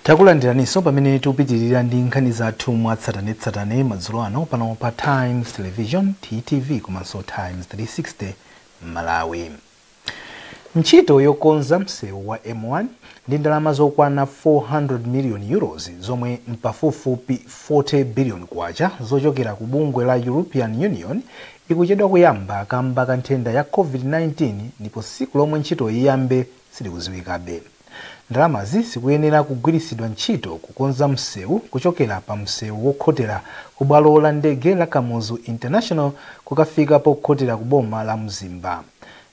Takulandiraninso pamene tikupitirira ndi nkhani zathu mwatsatanetsatane madzulo ano pano pa Times Television, TTV, komanso Times 360 Malawi. Ntchito yokonza msewu wa M1 ndi ndalama zokwana 400 million euros, zomwe mpafupifupi 40 billion kwacha, zochokera ku bungwe la European Union ikuchedwa kuyamba kamba ka nthenda ya COVID-19, ndipo tsiku lomwe ntchito iyambe silikudziwikabe. Ndalamazi zikuyenera kugwiritsidwa ntchito kukonza msewu kuchokera pa msewu wokhotera ku bwalo la ndege la Kamuzu International kukafika pokhotera ku boma la Mzimba.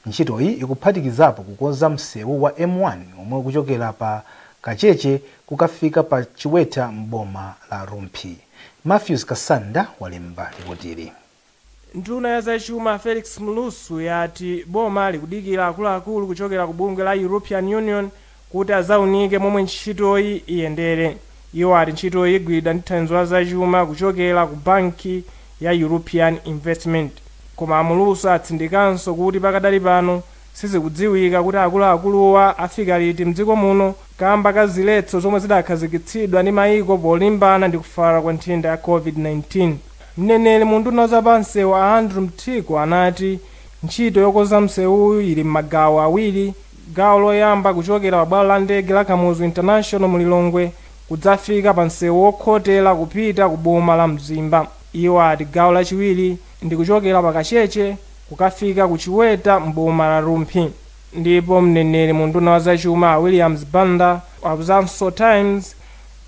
Ntchitoyi ikuphatikizapo kukonza msewu wa M1 omwe kuchokera pa Kacheche kukafika pa Chiweta m'boma la Rumphi. Matthews Kasanda walemba ripotili. Nduna ya zachuma Felix Mlusu yati boma likudikira akuluakulu kuchokera ku bungwe la European Union kuti azaunike momwe ntchitoyi iyendere. Iwo ati ntchitoyi igwiridwa ndi thandizo la zachuma kuchokera ku banki ya European Investment. Koma Amulusu atsindikanso kuti pakadali pano sizikudziwika kuti akuluakuluwa afika liti mdziko muno kamba ka ziletso zomwe zidakhazikitsidwa ndi mayiko polimbana ndi kufala kwa nthenda ya COVID-19. Mneneri mu nduna zapamsewu a Andrew Mthiko anati ntchito yokonza msewuyu ili m'magawo awiri: gawo loyamba kuchokera pa bwalo la ndege la Kamuzu International mu Lilongwe kudzafika pa msewu wokhotera kupita ku boma la Mzimba. Iwo ati gawo lachiwiri ndi kuchokera pa Kacheche kukafika ku Chiweta m'boma la Rumphi. Ndipo mneneri mu nduna wa zachuma Williams Banda wauzanso Times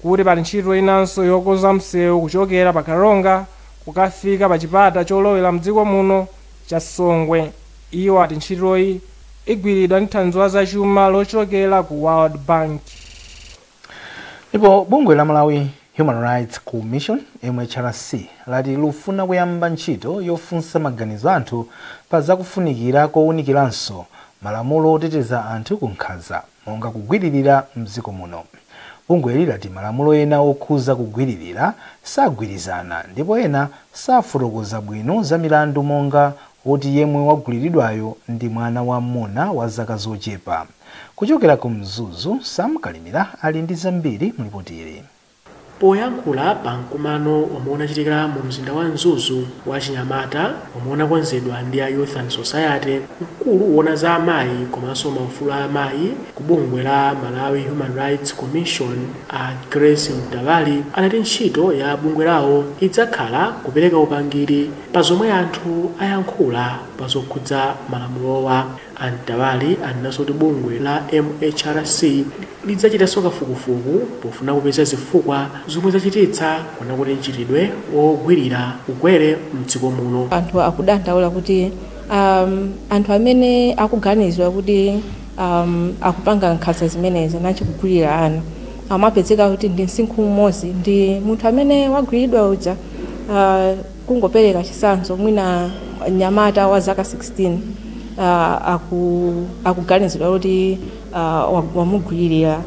kuti pali ntchito inanso yokonza msewu kuchokera pa Karonga kukafika pa chipata cholowera mdziko muno cha Songwe. Iwo ati ntchitoyi igwiridwa ndi thandizo la zachuma lochokera ku World Bank. Ndipo bungwe la Malawi Human Rights Commission, MHRC, lati lufuna kuyamba ntchito yofunsa maganizo anthu pa zakufunikira kowunikiranso malamulo oteteza anthu ku nkhanza monga kugwiririra mdziko muno. Bungweli lati malamulo ena okhuza kugwiririra sagwirizana, ndipo ena safotokoza bwino za milandu, monga woti yemwe wagwiriridwayo ndi mwana wam'muna wa zaka zochepa. Kuchokera ku Mzuzu, Sam Kalimira ali ndi zambiri mlipotili. Poyankhula pa mkumano omwe unachitikira mu mzinda wa Mzuzu wa chinyamata omwe unakonzedwa ndi a Youth and Society, mkulu wona za amayi komanso maufulu a amayi ku bungwe la Malawi Human Rights Commission a Grace Mtavali anati ntchito ya bungwe lawo idzakhala kupereka upangiri pa zomwe anthu ayankhula pa zokhudza malamulowa. Amtavali anenanso kuti bungwe la MHRC lidzachitanso kafukufuku pofuna kupeza zifukwa zomwe zachititsa kuona kuti mchitidwe wogwirira ukwere mdziko muno. Anthu akudandaula kuti anthu amene akuganizidwa kuti akupanga nkhanza zimenezi nachikugwirira ana amapezeka kuti ndi msinkhu umodzi ndi munthu amene wagwiridwa uja. Kungopereka chitsanzo, mwina mnyamata wa zaka 16 akuganizidwa kuti wamugwirira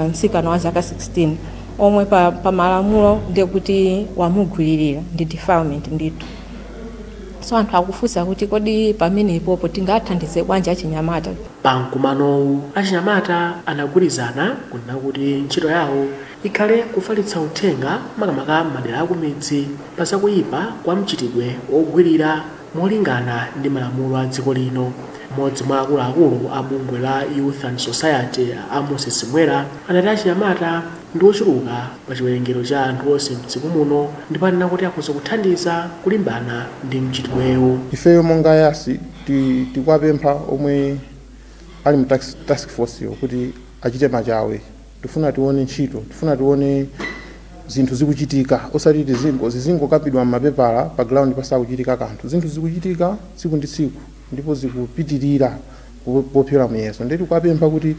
mtsikana wa zaka 16, omwe pa malamulo ndiye kuti wamugwiririra, ndi defilement ndithu. So anthu akufunsa kuti kodi pamenepopo tingathandize bwanji achinyamata? Pa mkumanowu achinyamata anagwirizana kunena kuti ntchito yawo ikhale kufalitsa uthenga, makamaka m'madera akumidzi, pa zakuyipa kwa mchitidwe wogwirira molingana ndi malamulo a dziko lino. Mmodzi mwa akuluakulu a bungwe la Youth and Society, Amos Simwera, anati achinyamata ndi ochuluka pa chiwerengero cha anthu onse mdziko muno, ndipo anena kuti akhoza kuthandiza kulimbana ndi mchitidwewu. Ifeyo monga YAS tikuwapempha omwe ali mu task force yo kuti achite machawe. Tifuna tione ntchito, tifuna tione zinthu zikuchitika, osati zizingokapidwa m'mapepala, pa ground pasakuchitika kanthu. Zinthu zikuchitika tsiku ndi tsiku ndipo zikupitirira popyola muyeso. Ndiye tikuwapempha kuti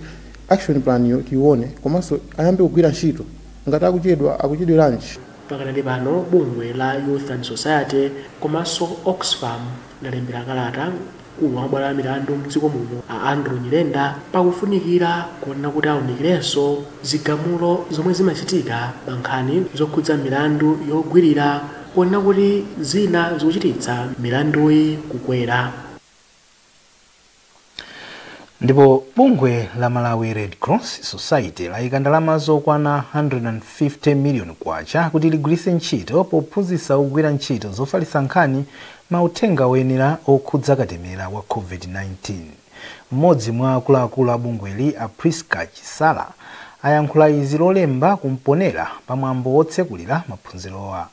action plan yo tione, komanso ayambe kugwira ntchito. Ngati akuchedwa, akuchedweranji? Pakadali pano bungwe la Youth and Society komanso Oxfam lalembera kalata mkulu wa mabwalo a milandu mdziko muno a Andrew Nyirenda pakufunikira kuona kuti awunikirenso zigamulo zomwe zimachitika pa nkhani zokhudza milandu yogwirira, kuona kuti zina zikuchititsa milanduyi kukwera. Ndipo bungwe la Malawi Red Cross Society layika ndalama zokwana 150 million kwacha kuti ligwiritse ntchito pophunzitsa ogwira ntchito zofalitsa nkhani mauthenga oyenera okhudza katemera wa COVID-19. Mmodzi mwa akuluakulu a bungweli, a Priska Chisala, ayankhula izi Lolemba kumponera pamwambo wotsekulira maphunzirowa.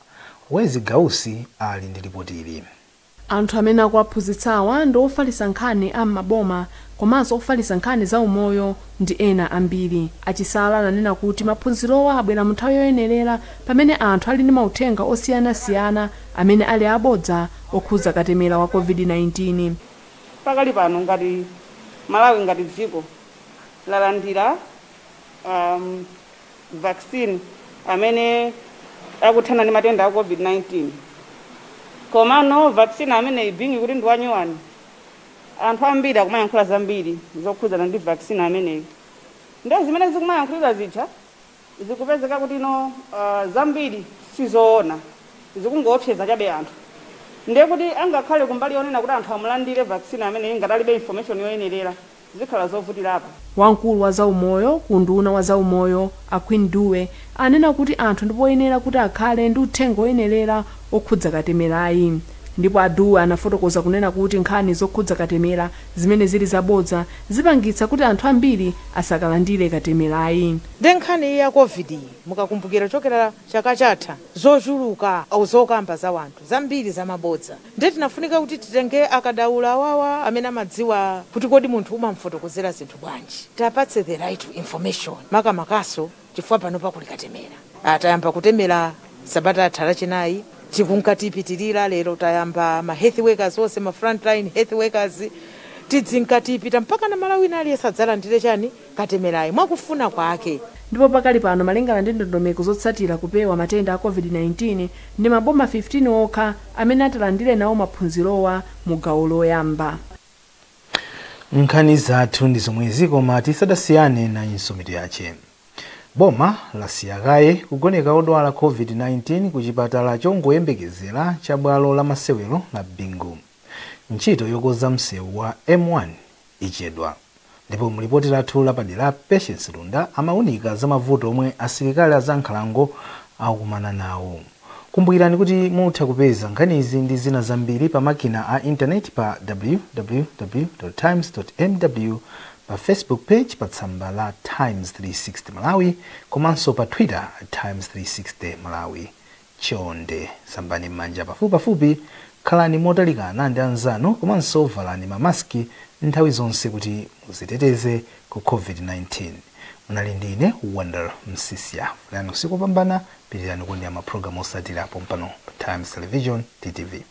Wezi Gausi ali ndi ripoti ili. Anthu amene akuwaphunzitsawa ndi ofalitsa nkhani a m'maboma komanso ofalitsa nkhani za umoyo ndi ena ambiri. Achisala ananena kuti maphunzirowa abwera mu nthawi yoyenerera pamene anthu ali ndi mauthenga osiyanasiyana amene ali abodza okhudza katemera wa COVID-19. Pakali pano ngati Malawi, ngati dziko, lalandira vaccine amene akuthana ndi matenda a COVID-19, komano vaccine amene ibingi kuti ndi wanyuwani, anthu ambiri akumayankhula zambiri zokhudzana ndi vaccine ameneyi. Ndiye zimene zikumayankhulidwa zija zikupezeka kuti no zambiri sizoona, zikungoopseza chabe anthu. Ndiye kuti angakhale kumbali yonena kuti anthu amulandire vaccine ameneyi ngati alibe information yoyenerera, zikhala zovutirapo. Wamkulu wa zaumoyo ku nduna wa zaumoyo, a Queen Dube, anena kuti anthu ndipoyenera kuti akhale ndi uthenga oyenerera okhudza katemerayi. Ndipo a Dube anafotokoza kunena kuti nkhani zokhudza katemera zimene zili zabodza zipangitsa kuti anthu ambiri asakalandire katemerayi. Ndi nkhani ya COVID iyi, mukakumbukira chokera chaka chatha, zochuluka au zokamba za wanthu zambiri zamabodza. Ndiye tinafunika kuti titenge akadaulo awawa amene amadziwa kuti kodi munthu umamfotokozera zinthu bwanji, tapatse the right information, makamakaso chifukwa pano pakuli katemera. Atayamba kutemera sabata atha Lachinayi, tikunkatipitirira lero tayamba ma health workers onse, ma frontline health workers, tidzinkatipita mpaka na Malawi aliyense adzalandire chani, katemerayi, mwakufuna kwake. Ndipo pakali pano, malingana ndi ndondomeko zotsatira kupewa matenda a COVID-19, ndi maboma 15 okha amene atalandire nawo maphunzirowa mu gawo loyamba. Nkhani zathu ndi zomwezi, koma tisadasiyane nayinso mitu yache. Boma lasiya kaye kugoneka odwala COVID-19 ku chipatala chongoyembekezera cha bwalo la masewero la Bingu. Ntchito yokonza msewu wa M1 ichedwa. Ndipo mulipoti lathu lapadera, Patience Lunda amawunika za mavuto omwe asilikali azankhalango akukumana nawo. Kumbukirani kuti mutha kupeza nkhanizi ndi zina zambiri pa makina a intaneti pa www times mw, pa Facebook page pa tsamba la Times 360 Malawi, komanso pa Twitter, Times 360 Malawi. Chonde sambani m'manja pafupipafupi, khalani motalikana ndi anzanu, komanso valani mamaski nthawi zonse kuti muziteteze ku COVID-19. Munali ndine Wonder Msisya. Fulani usiku wopambana, pitirani kuonera mapulogalamu osatira pompano pa Times Television, TTV.